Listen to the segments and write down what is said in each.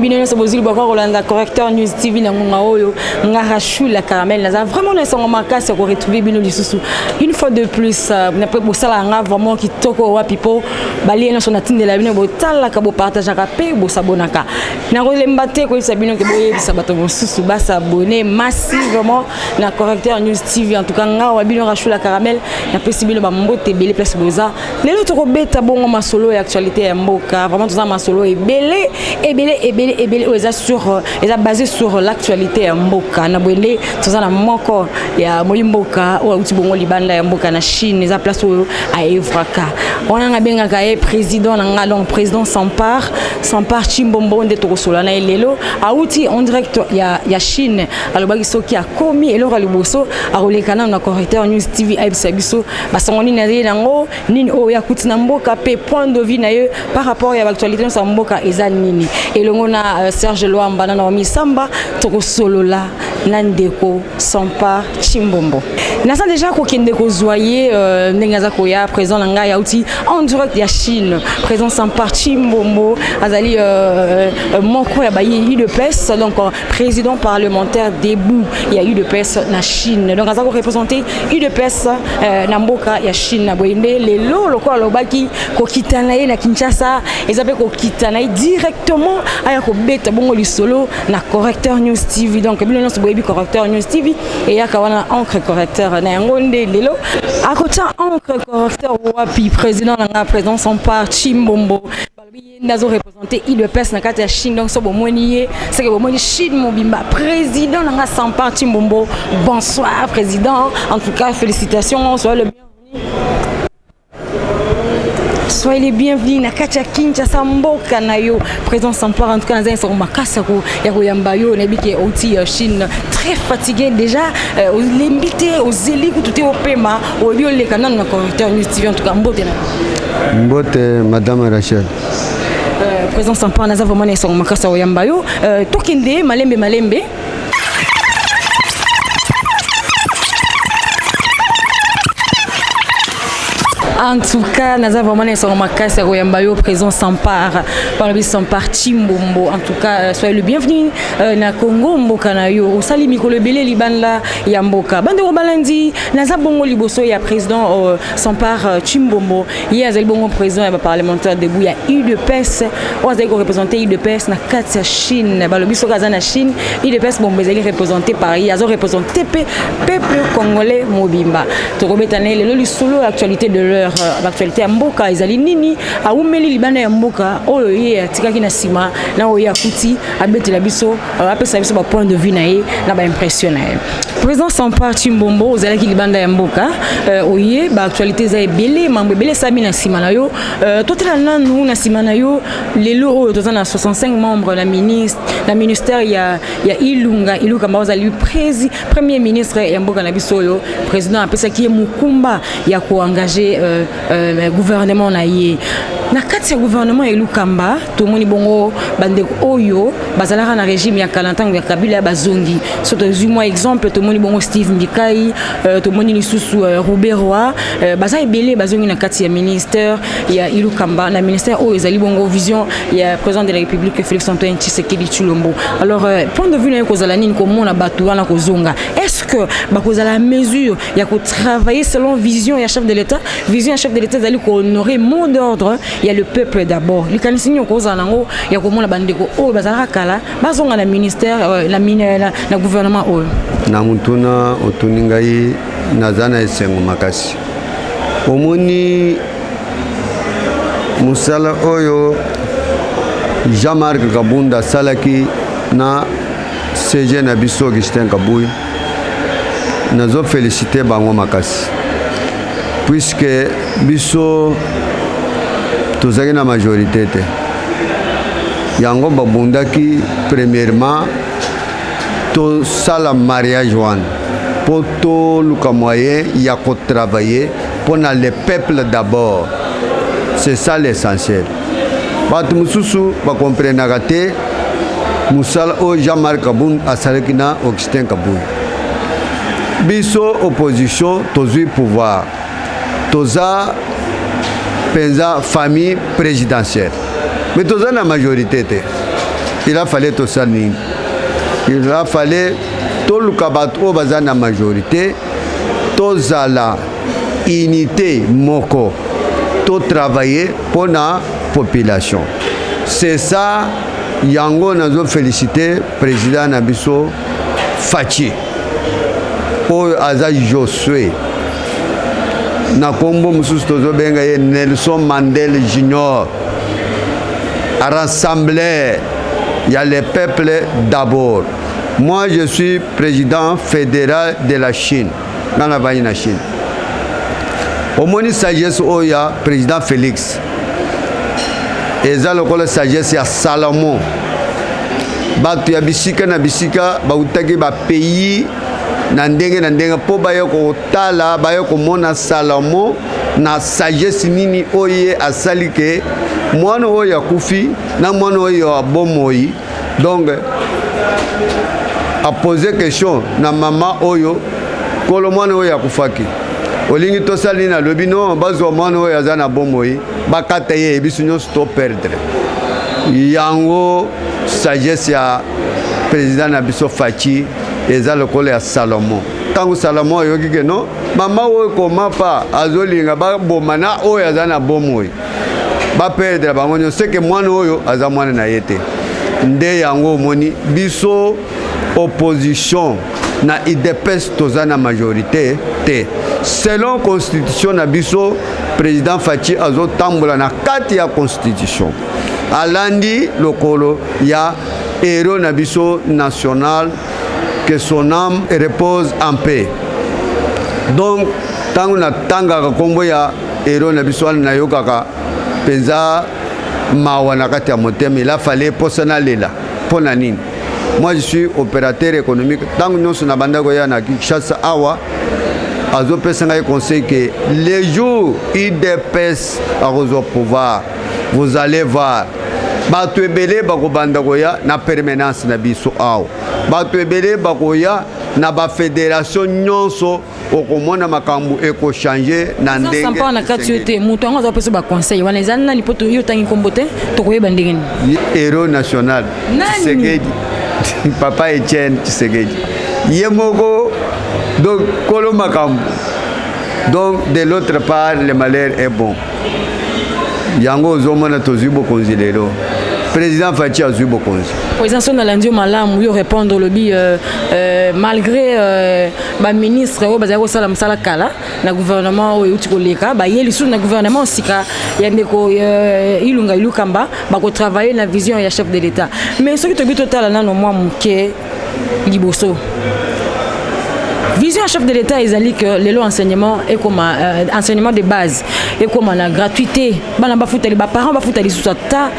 Bino nyonso bozwi liboko kolanda Correcteur News TV na ngonga oyo. Nga Rachou la Caramel naza vraiment na esengo makasi ya koretrouver bino lisusu une fois de plus. Na pe bosala nga vraiment kitoko wapi po balie nyonso natindela bino, botalaka, bopartageaka mpe bosabonaka. Nakolemba te koyebisa bino ke boyebisa bato mosusu basabone massivement na Correcteur News TV. En tout cas, nga wa bino Rachou la Caramel napesi bino bambote ebele place boza. Lelo tokobeta bongo masolo ya actualité ya mboka. Vraiment toza masolo ebele ebele ebele ebele oyo eza sur eza basé sur l'actualité ya mboka. Na boye nde toza na moko ya moyi mboka oyo auti bongo libanda ya mboka na Chine, eza place oyo aevraka wana. Nga abengaka ye président na nga, donc président Sampar, Sampar Chimbombo nde tokosola na ye lelo. Auti en direct ya Chine. Alobaki soki akomi, eloko ya liboso akoleka nano na Correcteur News TV, ayebisa biso basango nini aye nango, nini oyo akuti na mboka, mpe point de vue na ye par rapport ya baactualité nyonso ya mboka eza nini. Elongo na Serge Lwamba na Naomi Samba, tokosolola na ndeko Sampar Chimbombo. Naza déjà kokende kozwa ye ndenge aza koya. Président na ngai auti en direct ya Chine, président Sampar Chimbombo, azali moko ya baye UDPS, donc président parlementaire debout ya UDPS na Chine. Donc aza koreprésente UDPS na mboka ya Chine. Boye nde lelo, lokola alobaki kokita na ye na Kinshasa eza mpe kokita na ye directement, aya kobeta bongo lisolo na Correcteur News TV. Donc bino nyonso boyebi Correcteur News TV eyaka wana encre correcteur na yango. Nde lelo akotia encre correcteur wapi? Président na nga, président Sampar Chimbombo, balobi ye nde azoreprésente UDPS na kati ya Chine. Donc so bomoni ye, seke bomoni Chine mobimba. Président na nga Sampar Chimbombo, bonsoir président. En tout cas, félicitations, soyez le bienvenu. Soyez les bienvenus na kati ya Kinshasa, mboka na yo, président Sampar. En tout cas, naza esengo makasi ya koyamba yo. Nayebi ke outi Chine très fatigué déjà, olembi te, ozeli kutu te opema, oyebi oleka nano na Correcteur News TV. En tout cas, mbote na yo. Mbote, madame Rachel. Président Sampar, naza vraiment na esengo makasi ya koyamba yo. Tokende malembe malembe. En tout cas, naza vraiment na esengo makasi ya koyamba yo, président Sampar, balobi Sampar Chimbombo. En tout cas, soyez le bienvenu na Congo, mboka na yo. Osali mikolo ebele libanda ya mboka. Bandeko balandi, naza bongo liboso ya président Sampar Chimbombo. Ye azali bongo président ya baparlementaire debout ya UDPS, oyo azali koreprésente UDPS na kati ya Chine. Balobi soki aza na Chine, UDPS bombo ezali représenté par ye, azoreprésente mpe peuple congolais mobimba. Tokobeta na ye lelo lisolo ya actualité de l'heure, actualité ya mboka ezali nini, awumeli libanda ya mboka, oyo ye atikaki na nsima na oyo ye akuti, abetela biso, apesa biso bapoint de vue na ye na baimpression na ye. Président Sampar Chimbombo, ozalaki libanda ya mboka, oye, baactualité eza ebele, mambo ebele esami na nsima na yo. Totala nanu na nsima na yo. Lelo oyo toza na 65 membres na ministre, na ministère ya Ilunga Ilukamba, ozali premier ministre ya mboka na biso, oyo président apesaki ye mokumba ya koengage gouvernement na ye. Na kati ya gouvernement ya Ilukamba, tomoni bongo bandeko oyo bazalaka na régime ya kala, ntango ya Kabila, bazongi. So tozwi mwa exemple, tomoni bongo Steve Mbikai, tomoni lisusu Ruberwa, baza ebele bazongi na kati ya ministère ya Ilukamba, na ministère oyo ezali bongo vision ya président de la République Félix Antoine Tshisekedi Tshilombo. Alors, point de vue na ye kozala nini komona bato wana kozonga? Est ce que bakozala mesure ya kotravailler selon vision ya chef de l'État? Vision ya chef de l'État ezali kohonorer mot d'ordre ya "le peuple d'abord". Likanisi nini okozala nango ya komona bandeko oyo bazalaka kala bazonga na ministère, na gouvernement oyo? Na motuna otuni ngai, naza na esengo makasi. Omoni mosala oyo Jean-Marc Kabunda asalaki na SG na biso Augustin Kabuya, nazofélicité bango makasi, puisque biso tozalaki na majorité te. Yango babundaki premièrement tosala mariage wana mpo toluka moyen ya kotravailler mpona le peuple d'abord. C'est ça l'essentiel. Bato mosusu bakomprenaka te mosala oyo Jean-Marc Kabund asalaki na Augustin Kabuya. Biso opposition tozwi pouvoir, toza mpenza famille présidentielle, mais toza na majorité te. Il a fallu tosala nini? Il a fallu toluka bato oyo baza na majorité, tozala unité moko, totravailler mpo na population. C'est ça. Yango nazoféliciter président na biso Fatshi, oyo aza Josue na nkombo mosusu tozobenga ye Nelson Mandela Junior, rassembleur ya le peuple d'abord. Moi, je suis président fédéral de la Chine. Nga navandi na Chine. Omoni sagesse oyo ya président Félix eza lokola sagesse ya Salomon. Bato ya bisika na bisika bautaki bapays na ndenge na ndenge mpo baya kotala, baya komona Salomo na sagesse nini oyo ye asali ke mwana oyo akufi na mwana oyo abomoi. Donc apose question na mama oyo: "Kolo mwana oyo akufaki, olingi tosala nini?" Alobi: "Non, bazwa mwana oyo aza na bomoi, bakata ye, biso nyonso toperdre." Yango sagesse ya président na biso Fatshi eza lokola ya Salomo. Ntango Salomo ayoki ke non, mama oyo koma pa azolinga baboma na oyo aza na bomoi, baperdre bango nyonso, seke mwana oyo aza mwana na ye te. Nde yango omoni biso opposition na UDPS toza na majorité te. Selon constitution na biso, président Fatshi azotambola na kati ya constitution, alandi lokolo ya héros na biso national, que son âme repose en paix. Donc ntango natangaka nkombo ya héros na biso wana, nayokaka mpenza mawa na kati ya motema. Il a fallu mposa nalela. Mpo na nini? Moi, je suis opérateur économique. Ntango nyonso na banda koya na Kinshasa awa, azopesa ngai conseil ke le jour UDPS akozwa pouvoir, vous allez voir, bato ebele bakobanda koya na permanence na biso awa, bato ebele bakoya na bafédération nyonso, okomona makambo ekochange na ndenge. Sampa na kati yo te. Moto yango azapesa baconseil wana eza nani? Mpo yo otangi nkombo te, tokoyeba ndenge nini? Héros national Tshisekedi, papa Etienne Tshisekedi ye moko. Donc kolo makambo. Donc de l'autre part, le malheur est bon. Yango ozomona tozwi bokonzi lelo, président Fatshi azwi bokonzi. Président, so nalandi yo malamu, yo répondre, olobi malgré baministre oyo bazali kosala mosala kala na gouvernement oyo euti koleka, baye lisusu na gouvernement sika ya ndeko Ilunga Ilukamba, bakotravaille na vision ya chef de l'État. Mais soki tobi totala nano mwa moke liboso, vision ya chef de l'État ezali que lelo enseignement ekoma enseignement de base ekoma na gratuité, bana bafutali, baparent bafuta lisusu ata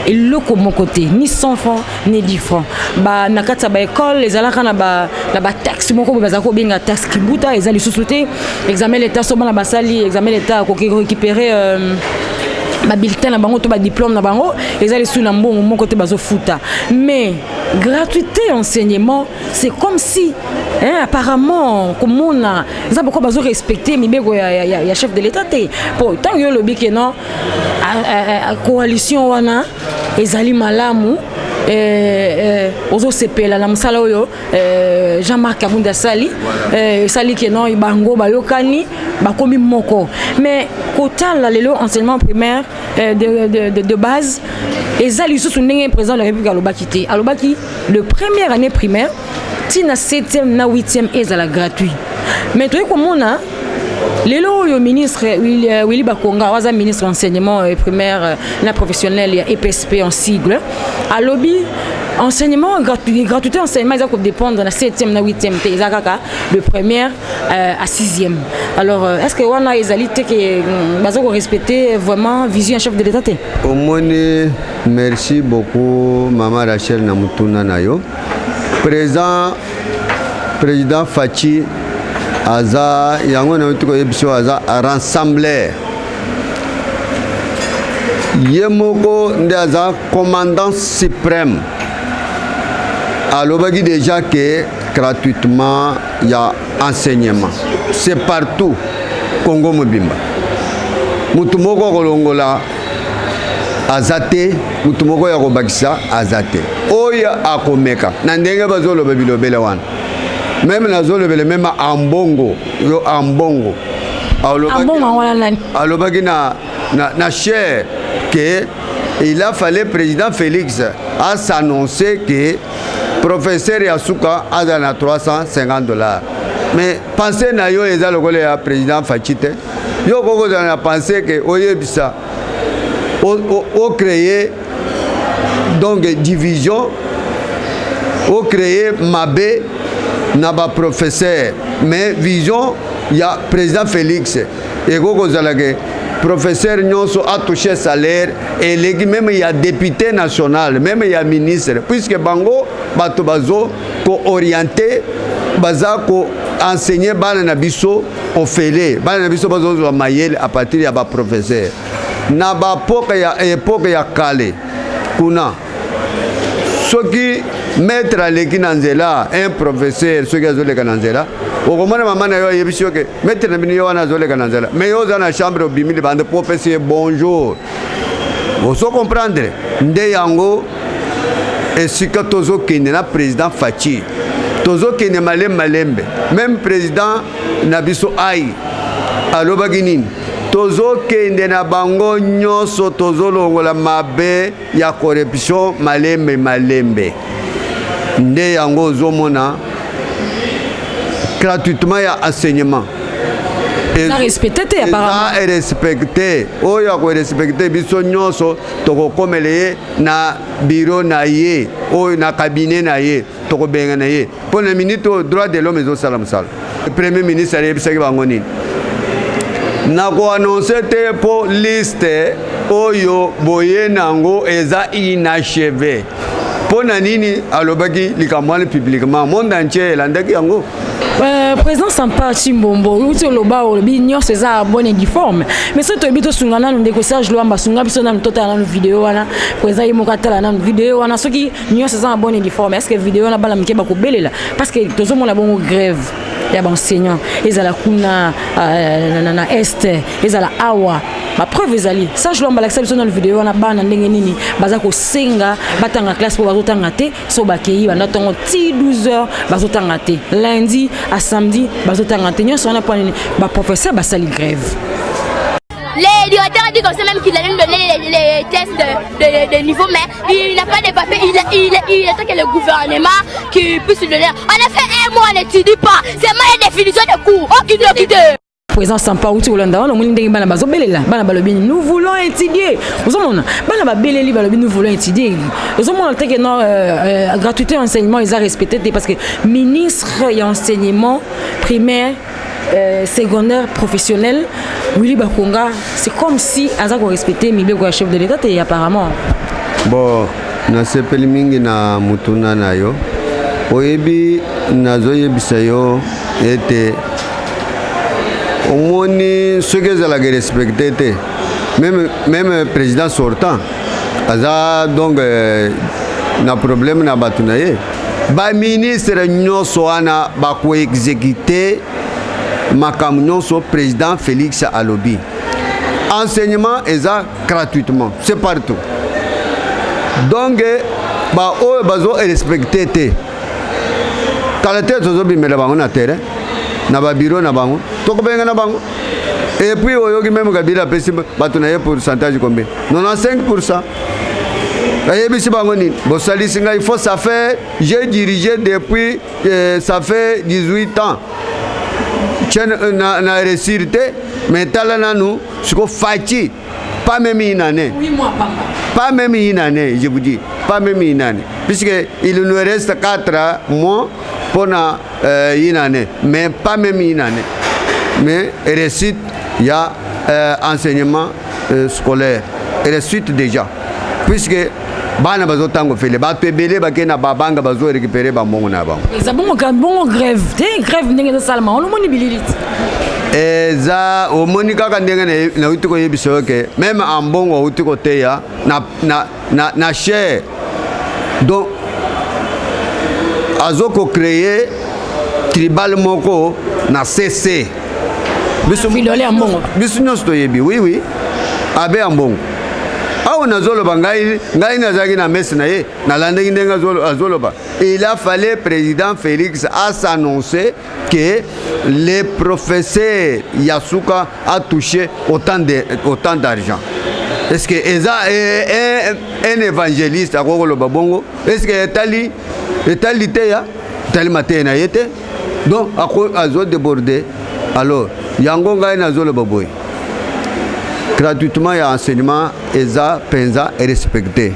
eloko moko te, ni 100 francs ni 10 francs. Ba na kati ya baekole ezalaka na bataxe moko boye bazalaka kobenga taxe kimbuta, eza lisusu te. Examen l'État, so bana basali examen l'État, akoki récupérer babulletin na bango to badiplôme na bango, eza lisusu na mbongo moko te bazofuta. Mais gratuité enseignement, c'est comme si, hein, apparemment komona eza pourquoi bazorespecte mibeko ya chef de l'État te. Po ntango yo olobi ke non, coalition wana ezali malamu, ozosepela na mosala oyo Jean-Marc Kabund asali, esali ke non, bango bayokani, bakomi moko. Mais kotala lelo enseignement primaire de base eza lisusu ndenge président de la République alobaki te. Alobaki le première année primaire ntina 7e na 8e ezala gratuit. Mais toyei komona lelo oyo ministre Willy Bakonga, oyo aza ministre enseignement primaire na professionnel ya EPSP en sigle, alobi enseignement gratuit, gratuité enseignement eza kodépendre na 7e na 8e te, eza kaka de première à 6e. Alors est ce que wana ezali te ke baza korespecte vraiment vision ya chef de l'État te? Omoni, merci beaucoup, mama Rachel, na motuna na yo. Président Fatshi aza, yango nauti koyebi biso, aza rassembleur. Ye moko nde aza commandant suprême. Alobaki déjà ke gratuitement ya enseignement, c'est partout, Congo mobimba. Mutu moko akolongola Aza te, motu moko ya kobakisa aza te. Oyo akomeka na ndenge bazoloba bilobela wana, même nazolobela même Ambongo, yo Ambongo alobaki na chaire que il a fallu président Félix a s'annoncer que professeur ya suka aza na 350 $. Mais pensée na yo eza lokola ya président Fatshi te. Yo okokozala na pensée que oyebisa ocréer donc division, ocréer mabe na baprofesseur. Mais vision ya président Félix ekoki kozala que professeur nyonso atouche salaire eleki même ya député national, même ya ministre, puisque bango bato bazo koorienter, baza koenseigner bana na biso ofele. Bana na biso bazozwa mayele à partir ya baprofesseur. Na bapoke ya époque ya kale kuna, soki maître aleki na nzela, un professeur soki azoleka na nzela, okomona mama na yo ayebisi yo que maître na bino ye wana azoleka na nzela. Mais yo oza na chambre, obimi libanda mpo opesi ye bonjour. Ozo comprendre? Nde yango esika tozokende na président Fatshi, tozokende malembe malembe. Même président na biso ai alobaki nini? Tozokende na bango nyonso, tozolongola mabe ya corruption malembe malembe. Nde yango ozomona gratuitement ya enseignement. Eza respecté te apparemment. Eza respecté. Oyo akorespecter, biso nyonso tokokomela ye na bureau na ye, oyo na cabinet na ye, tokobenga na ye. Mpo na minute oyo, droit de l'homme ezosala mosala. Premier ministre ayebisaki bango nini? Nakoannoncer te mpo liste oyo boye nango eza inachevé. Mpo na nini alobaki likambo wana publiquement? Monde entier elandaki yango. Président Sampa Chimbombo, uti oloba, olobi nyonso eza bonne uniforme. Mais soki toyebi, tosunga nanu ndeko Serge Lwamba, sunga biso nanu, totala nanu video wana. Président ye moko atala nanu video wana. Soki nyonso eza na bonne uniforme, est ce que video wana bana mike bakobelela? Parce que tozomona bongo grève ya baenseignant ezala kuna na est, ezala awa, bapreuve ezali. Serge Lwamba, alakisa biso nanu video wana, bana ndenge nini baza kosenga batanga classe, mpo bazotanga te. So bakei banda ntongo ti 12 heures, bazotanga te. Lundi à samedi bazotanga te. Nyonso wana mpo nini? Baprofesseur basali grève. Les directeurs a dit comme ça même qu'il allait nous donner les tests de niveau, mais il n'a pas de papier. Il attend que le gouvernement qui puisse lui donner. On a fait un mois, on n'étudie pas. C'est mal la définition de cours. Oh, qui doit quitter. Président Sampa, uti kolanda wana, omoni ndenge bana bazobelela. Bana balobi: "Nous voulons étudier." Ozomona bana babeleli, balobi: "Nous voulons étudier." Ozomona te que non, gratuité enseignement eza respecté te, parce que ministre ya enseignement primaire, secondaire, professionnel, Willy Bakonga, c'est comme si aza korespecter mibeko ya chef de l'État te apparemment. Bon, nasepeli mingi na mutuna na yo. Oyebi, nazoyebisa yo ete omoni, soki ezalaka respecté te, même président sortant aza donc na problème na bato na ye. Baministre nyonso wana bakoexécuter makambo nyonso président Félix alobi. Enseignement eza gratuitement, c'est partout. Donc baoyo bazo respecter te, kala te tozobimela bango na terrain, na babureau na bango, tokobenga na bango. Et puis oyoki même Kabila apesi bato na ye pourcentage combien? 95. Ayebisi bango nini? Bosalisi ngai faut, ça fait, j'ai dirigé depuis ça fait 18 ans na réussir te. Mais tala nanu siko Fatshi, pas même une année. Oui, moi pamba. Pas même une année, je vous dis, pas même une année, puisque il nous reste 4 mois pour une année, mais pas même une année. Mais réussite, il y a enseignement scolaire réussite déjà, puisque bana bazotanga ofele, bato ebele bakei na babanga, bazorécupérer bambongo na bango. Eza bongo, bongo grève te, grève ndenge ezosalama wana, omoni bilili te? Eza, omoni kaka ndenge nauti koyebisa yo que même Ambongo auti koteya na chaire. Donc azokocréer tribal moko na cc. Biso Nyonso toyebi. Oui, abe Ambongo awa. Ntango nazoloba, ngai, ngai nazalaki na messe na ye, nalandaki ndenge azoloba. Il a fallu président Félix a s'annoncer que les professeurs ya suka a touché autant d'argent. Est ce que eza un évangéliste akoki koloba bongo? Est ce que etali te ya etali mateya na ye te? Donc azodéborde. Alors yango ngai nazoloba boye: gratuitement ya enseignement eza mpenza respecté.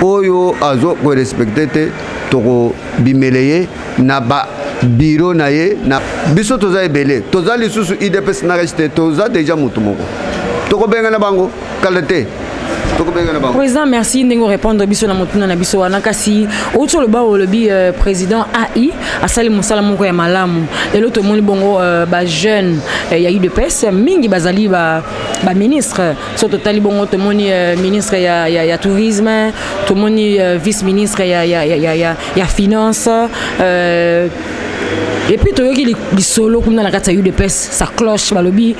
Oyo azo korespecte te, tokobimele ye na babureau na ye. Na biso toza ebele, toza lisusu UDPS na te, toza déjà motu moko. Tokobengana bango kala te, tokobengana bango. Président, merci ndenge orépondre biso na motuna na biso wana. Kasi outi oloba, olobi président AI asali mosala moko ya malamu. Lelo tomoni bongo bajeune ya UDPS mingi bazali baministre. So totali bongo, tomoni ministre ya tourisme, tomoni vice ministre ya finance. Et puis toyoki lisolo kuna na kati ya UDPS, ça cloche. Balobi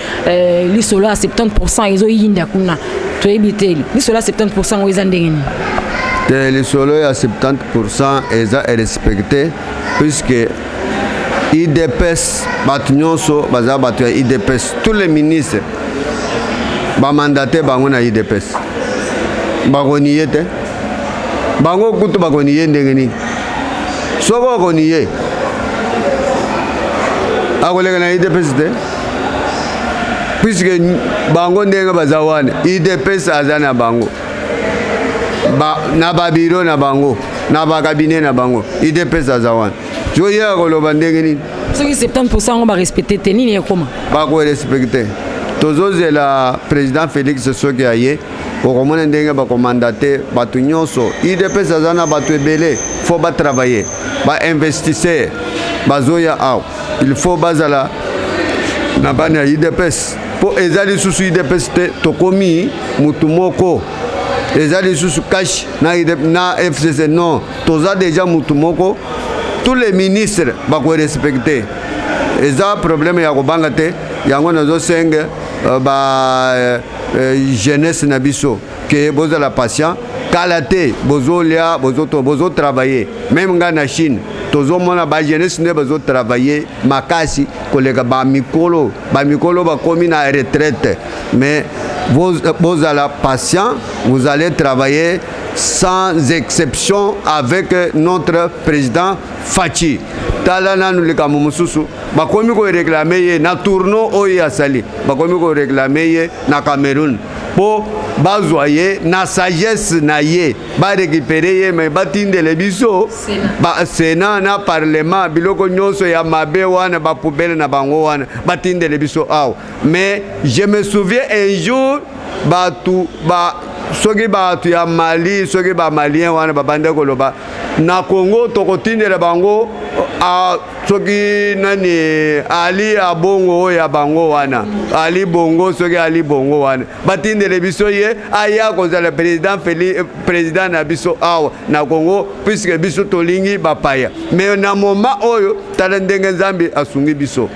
lisolo ya 70 ezoyinda kuna. Toyebi te lisolo ya 70 oyo eza ndenge nini. Te, lisolo ya 70 eza respecté, puisque UDPS, bato nyonso baza bato ya UDPS. Tous les ministres bamandate bango na UDPS, bakoni ye te. Bango kutu bakoni ye ndenge nini? Soki okoni ye, akoleka na UDPS te, puisque bango ndenge baza wana, UDPS aza na bango na babureau na bango, na bacabinet na bango. UDPS aza wana. So ye akoloba ndenge nini? Soki 70 yango barespecte te, nini ekoma? Bakorespecte. Tozozela président Félix. Soki aye, okomona ndenge bakomandate bato nyonso. UDPS aza na bato ebele, faut batravaille. Bainvestisseur bazoya awa, il faut bazala na bana ya UDPS, mpo eza lisusu UDPS te, tokomi mutu moko. Eza lisusu CACH na FCC, non, toza déjà mutu moko. Tous les ministres bakorespecte. Eza problème ya kobanga te. Yango nazosenga ba jeunesse na biso ke bozala patient. Kala te, bozolia, bozotravaille. Même ngai na Chine, tozomona bajeunesse nde bazotravaille makasi koleka bamikolo. Bamikolo bakomi na retraite. Mais bozala patient, vous allez travailler sans exception avec notre président Fatshi. Tala nanu likambo mosusu, bakomi koréclame ye na tournée oyo asali. Bakomi koréclame ye na Cameroun mpo bazwa ye na sagesse na ye, barécupere ye, me batindele biso Sénat na parlement, biloko nyonso ya mabe wana, bapoubelle na bango wana, batindele biso awa. Mais je me souviens un jour, bato ba, soki bato ya Mali, soki bamalien wana babandi koloba na Congo, tokotindela bango a, soki nani, Ali Abongo oyo ya bango wana, Ali Bongo, soki Ali Bongo wana, batindele biso ye, aya kozala président Feli, président na biso awa na Congo, puisque biso tolingi bapaya. Mais na moment oyo, tala ndenge Nzambe asungi biso.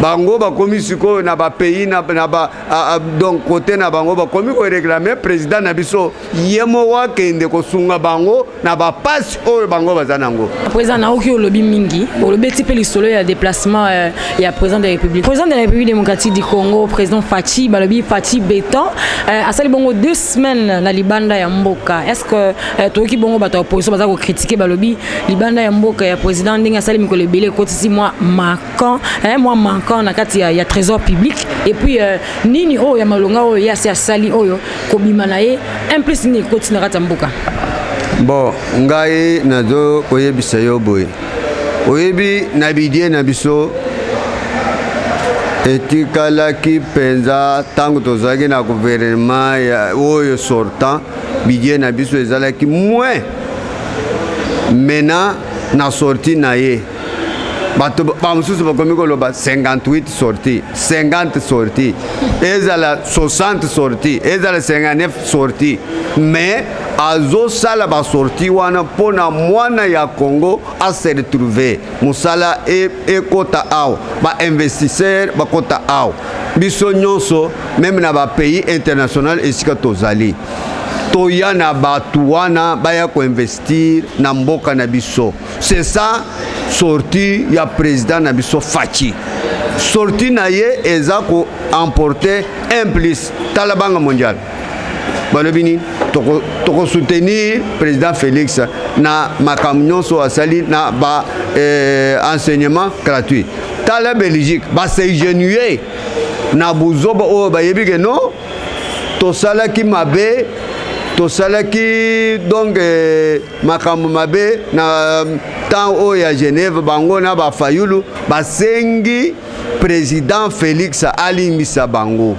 Bango bakomi sikoyo na bapays na ba, a, a, donc côté na bango bakomi koréclame président na biso, ye moko akende kosunga bango na bapasi oyo bango baza nango. Président, naoki olobi mingi, olobi eti mpe lisolo ya déplacement ya président de la République, président de la République démocratique du Congo, président Fatshi. Balobi Fatshi Béton asali bongo 2 semaines na libanda ya mboka. Est ce que toyoki bongo bato ya opposition baza kokritike, balobi libanda ya mboka ya président, ndenge asali mikolo ebele, ekotisi mwa manquant, mwa manquant na kati ya trésor public. Et puis nini oyo ya malonga oyo ye asi asali, oyo kobima na ye, un plus nini ekoti na kati ya mboka? Bon, ngai nazo koyebisa yo boye: oyebi, na budget na biso etikalaki mpenza, ntango tozalaki na gouvernement oyo sortant, budget na biso ezalaki moins. Maintenant, na sortie na ye, bato bamosusu bakomi koloba 58 sortie, 50 sortie, ezala 60 sortie, ezala 59 sortie, mais Azosala basortie wana mpo na mwana ya Congo ase retrouver, mosala ekota awa, bainvestisseur bakota awa, biso nyonso, même na bapays international esika tozali, toya na bato wana baya koinvestir na mboka na biso. C'est ça sortie ya président na biso Fatshi. Sortie na ye eza koemporter un plus. Tala Banque mondiale balobi nini? Tokosoutenir président Félix na makambo nyonso asali na ba enseignement gratuit. Tala Belgique, bas'agenouiller na buzoba oyo bayebi ke non, tosalaki mabe, tosalaki donc makambo mabe na temps oyo ya Genève. Bango na bafayulu basengi président Félix alimbisa bango.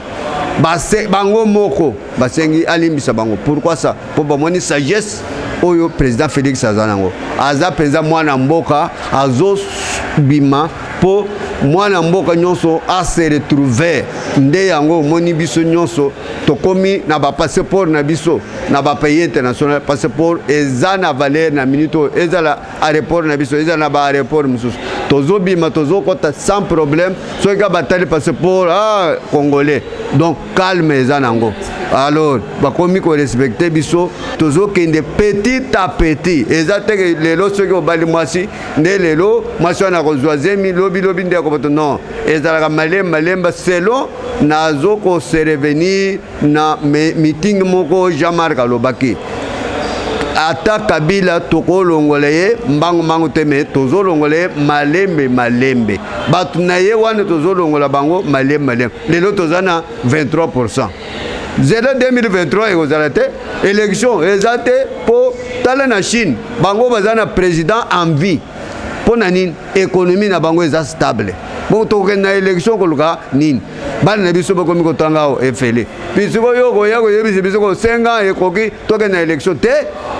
Bango moko basengi alimbisa bango. Pourquoi ça? Mpo bamoni sagesse oyo président Félix aza nango. Aza mpenza mwana mboka, azobima mpo mwana mboka nyonso ase retrouver. Nde yango omoni biso nyonso tokomi na bapasseport na biso na bapays international. Passeport eza na valeur na minute oyo. Ezala aéroport na biso, ezala na baaéroport mosusu, tozobima, tozokɔta sans problème. Soki ka batali passeport, ah, congolais, donc calme eza nango. Alors bakomi korespecter biso. Tozokende petit à petit. Eza teke lelo soki obali mwasi nde lelo mwasi wana akozwa zemi, lobi lobi nde akoboto. Non, ezalaka malembe malembe. Selon nazokose revenir na meeting moko Jean-Marc alobaki, ata Kabila tokolongola ye mbangu mbangu te, me tozolongola ye malembe malembe. Bato na ye wana tozolongola bango malembe malembe. Lelo toza na 23. Zela 2023 ekozala te, élection eza te. Mpo tala na Chine, bango baza na président en vie. Mpo na nini? Économie na bango eza stable. Bon, tokokende na élection koluka nini? Bana na biso bakomi kotanga awa efele. Puisque oyo koya koyebisa biso kosenga ekoki, tokende na élection te,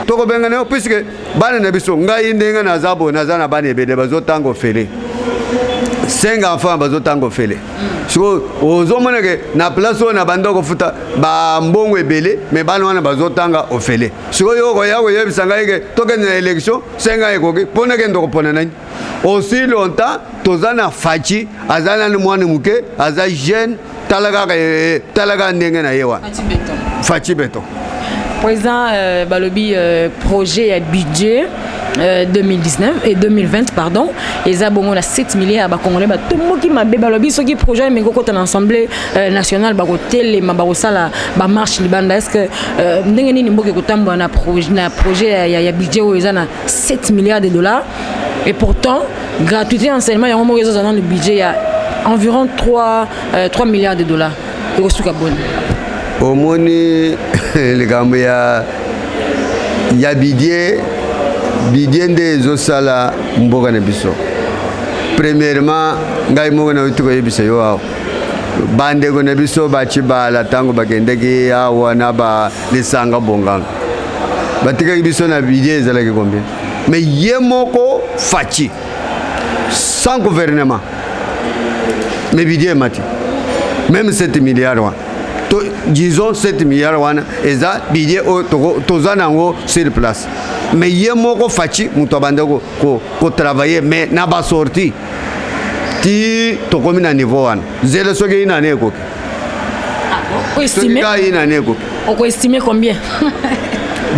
tokobengana yo, puisque bana na biso, ngai ndenge naza boye, naza na bana ebele bazotanga ofele, cinq enfants bazotanga ofele. Sikoyo ozomona ke na place oyo na banda kofuta bambongo ebele, me bana wana bazotanga ofele. Sikoyo okoya koyebisa ngai ke tokende na élection, 5 ans ekoki mpo nakende kopona nani? Aussi longtemps toza na Fatshi, aza nani, mwana moke, aza jeune. Tala kaka, tala kaka ndenge na ye wana, Fatshi Béton. Président, balobi projet ya budget 2019 et 2020, pardon, eza bongo na 7 milliards. Bacongolais batomboki mabe. Balobi soki projet emengi okota na Assemblée nationale, bakotelema, bakosala bamarche libanda. Est ce que ndenge nini mboka ekotambola na projet ya budget oyo eza na 7 milliards de dollars, et pourtant gratuité enseignement yango moko ezozala dans le budget ya environ 3 milliards de dollars? Ekosuka boni? Omoni likambo ya budget, budget nde ezosala mboka na biso. Premièrement, ngai moko nauti koyebisa yo awa, bandeko na biso bacibala, ntango bakendeki awa na balisanga bonganga, batikaki biso na budget ezalaki combien? Mais ye moko Fatshi, sans gouvernement, mais budget emati même 7 milliards wana. Disons 7 milliards wana eza budget oyo toza nango sur place, mais ye moko Fatshi moto abanda kotravailler, mais na basortie ti tokomi na niveau wana. Zela soki inane ekoki, soki kaka inane ekoki. Okoestime combien?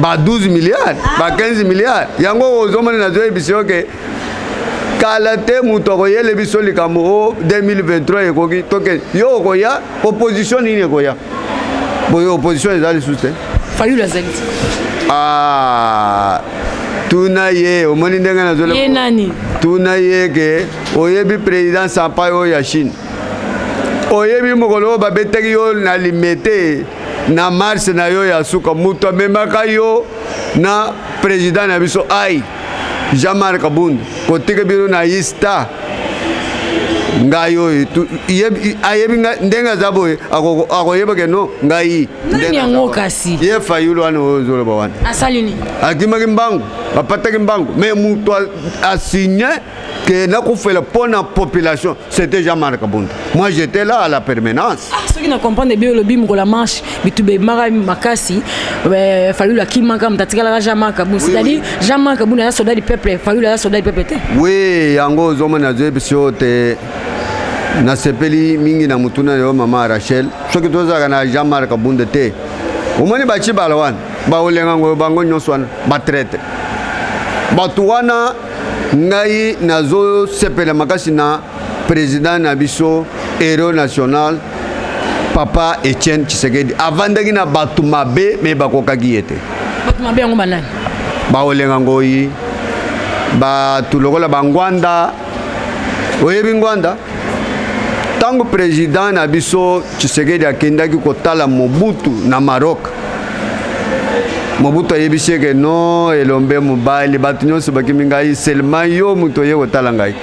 Ba 12 milliards, ba 15 milliards. Yango ozomona, nazoyebisa yo ke kala te moto akoyele biso likambo o 2023 ekoki, toke. Yo okoya opposition nini? Ekoya boye, opposition eza lisusu te. Fayulu azali te. Ah, tuna ye. Omoni ndenge nazole. Ye nani? Tuna ye ke oyebi président Sampai oyo ya Chine, oyebi mokolo oyo babetaki yo na Limete na marche na yo ya suka, moto amemaka yo na président na biso ai Jean-Marc Kabund kotika bino na ista. Ngai oyo ayebi ndenge aza boye, akoyeba ke no ngai. Nani yango kasi? Ye Fayulu wana oyo ozoloba wana. Asali nini? Akimaki mbangu, bapataki mbangu, mais moto asigne. Ke nakufela mpo na population, c'était Jean-Marc Kabund. Moi, j'étais là à la permanence. Ah, soki na comprendre bien, olobi mokolo ya marche bituba ebimaka makasi, Fayulu akimaka, moto atikalaka Jean-Marc Kabund. C'est-à-dire Jean-Marc Kabund aza soldat du peuple, Fayulu aza soldat du peuple te? Oui, yango ozomona, nazoyebisi yo te. Nasepeli mingi na motuna yo, mama Rachel. Soki tozalaka na Jean-Marc Kabund te, omoni bacibala wana, baolenga ngoyo, bango nyonso wana batraître, bato wana. Ngai nazosepela makasi na président na biso, héros national, papa Etienne Tshisekedi. Avandaki na bato mabe, me bakokaki ye te. Bato mabe yango banani? Baolenga ngoi, bato lokola bangwanda. Oyebi Ngwanda, ntango président na biso Tshisekedi akendaki kotala Mobutu na Maroc, Mobutu ayebisi eke: "Non, elombe mobali, bato nyonso bakimi ngai, seulement yo moto oye kotala ngai."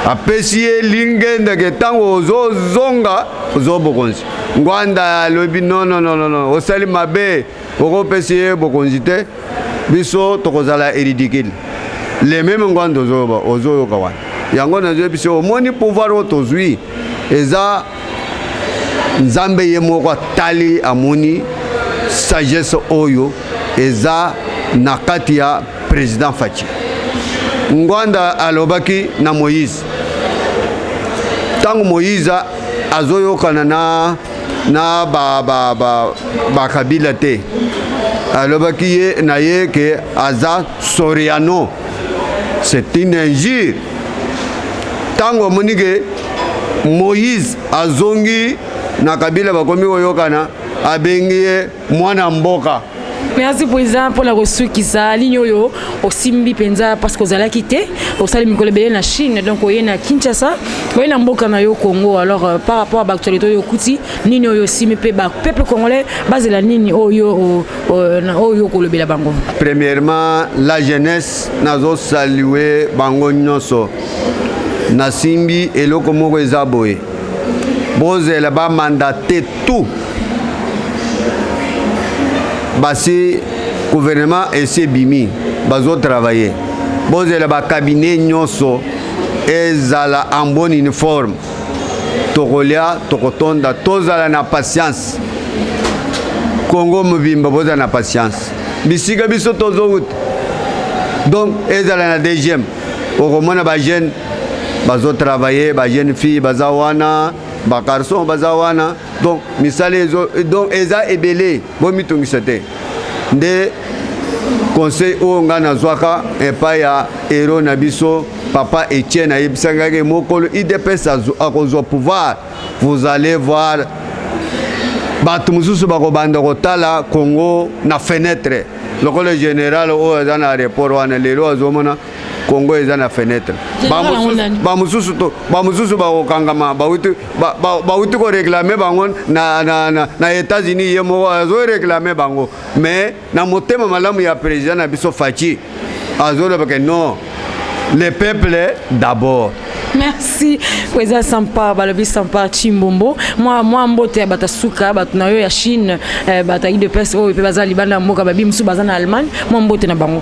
Apesi ye lingendeke: "Ntango ozozonga, ozwa bokonzi." Ngwanda alobi: "Non, non, non, non, osali mabe, okopesi ye bokonzi te, biso tokozala ridicule." Le même Ngwanda ozoyoka wana, yango nazoyebi biso. Omoni, pouvoir oyo tozwi eza Nzambe ye moko atali, amoni sagesse oyo eza na kati ya président Fatshi. Ngwanda alobaki na Moïse, ntango Moïse azoyokana na bakabila ba, ba te, alobaki ye na ye ke aza Soriano. C'est une injure. Ntango amoni ke Moïse azongi na Kabila, bakomi koyokana, abengi ye mwana mboka. Merci, président. Mpona kosukisa ligne oyo osimbi mpenza, parce que ozalaki te, osali mikolo ebele na Chine, donc oye na Kinshasa, oye na mboka na yo Congo. Alors par rapport à baactualité oyo okuti, nini oyo osimbi mpe bapeuple congolais bazela nini oyo oyo kolobela bango? Premièrement, la jeunesse, nazosaluer bango nyonso. Nasimbi eloko moko eza boye: bozela bamandate tout basi, gouvernement esi ebimi, bazotravailler. Bozela bacabinet nyonso ezala en bonne uniforme. Tokolia, tokotonda. Tozala na patience. Kongo mobimba, bozala na patience. Bisika biso tozowuta, donc ezala na deuxième, okomona bajeune bazotravailler, bajeune fille baza wana, bagarçon baza wana. Donc misala ezo, donc eza ebele, bomitungisa te. Nde conseil oyo ngai nazwaka epai ya héros na biso, papa Etienne. Ayebisangaki mokolo UDPS akozwa pouvoir, vous allez voir, bato mosusu bakobanda kotala Congo na fenêtre, lokola général oyo aza na aéroport wana lelo azomona Congo eza na fenêtre. Bamosusu bakokangama, bauti koréclamer bango na États-Unis. Ye moko azoréclamer bango, mais na motema malamu ya président na biso Fatshi, azolobaka: "Non, le peuple d'abord." Merci, président Sampa. Balobi Sampa Chimbombo. Mwa mbote ya bato suka, bato na yo ya Chine, bato ya UDPS oyo mpe baza libanda ya mboka, babi mosusu baza na Allemagne, mwa mbote na bango.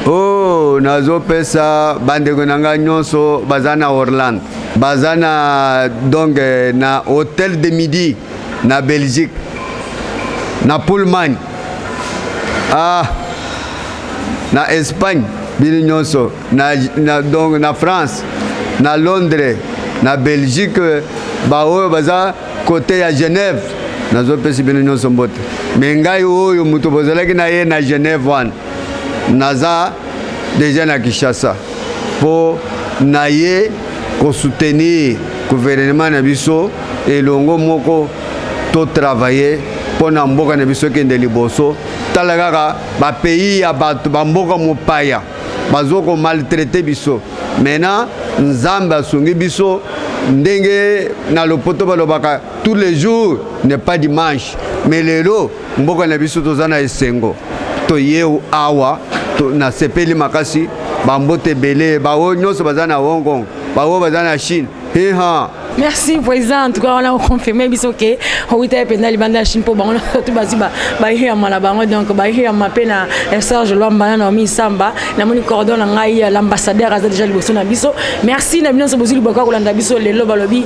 Oh, nazopesa bandeko na ngai nyonso baza na Orlando, baza na, donc, na Hôtel de Midi na Belgique, na Pullman, ah, na Espagne, bino nyonso na, donc na France, na Londres, na Belgique, baoyo baza côté ya Genève, nazopesi bino nyonso mbote. Me ngai oyo moto bozalaki na ye na Genève wana, naza déjà na Kinshasa mpo na ye kosoutenir gouvernement na biso. Elongo moko totravailler mpo na mboka na biso ekende liboso. Tala kaka bapays ya bato, bamboka mopaya bazokomaltraiter biso. Maintenant Nzambe asungi biso. Ndenge na lopoto balobaka: "Tous les jours n'est pas dimanche." Mais lelo mboka na biso toza na esengo. Toye awa, nasepeli makasi. Bambote ebele, baoyo nyonso baza na Hong Kong, baoyo baza na Chine, hiha. Merci président, en tout cas on a confirmé biso ke owuta ye mpenza libanda ya Chine mpo bango nyonso bazwi bayeyama na bango, donc bayeyama mpe na Serge Lwamba na Naomi Samba. Namoni cordon na ngai, l'ambassadeur aza déjà liboso na biso. Merci na bino nyonso bozwi liboka kolanda biso lelo. Balobi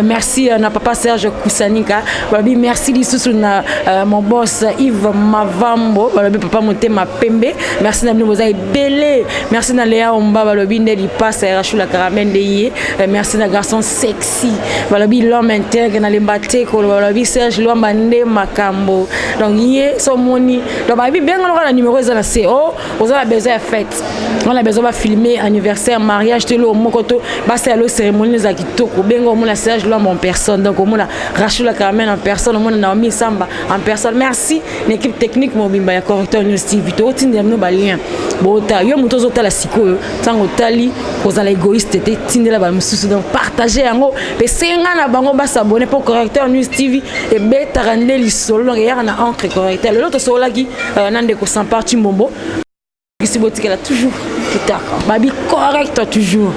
merci na papa Serge Kusanika, balobi merci lisusu na mon boss Yves Mavambo, balobi papa motema pembe. Merci na bino boza ebele. Merci na Léa Omba, balobi nde lipasa ya Rachou la Caramel nde ye. Merci na garçon sexy, balobi l'homme intègre na lemba te koloba, balobi Serge Lwamba nde makambo. Donc ye so omoni, donc bayebi benga loka na numéro eza na se. O oza na besoin ya fête, wana besoin bafilmer anniversaire, mariage to eloko moko to basala lo cérémonie eza kitoko, benga, omona Serge Lwamba en personne. Donc omona Rachou la Caramel en personne, omona Naomi Samba en personne. Merci na équipe technique mobimba ya Correcteur News TV. Tootindela bino balien, bota yo moto ozotala sikoyo, ntango otali kozala égoïste te, tindela bamosusu, donc partage yango mpe senga na bango bas'abonner mpo Correcteur News TV ebetaka nde lisolo, donc eyaka na encre correcteur. Lelo tosololaki na ndeko Sampar Chimbombo. Kisi botikela toujours kitaka, babi correct toujours.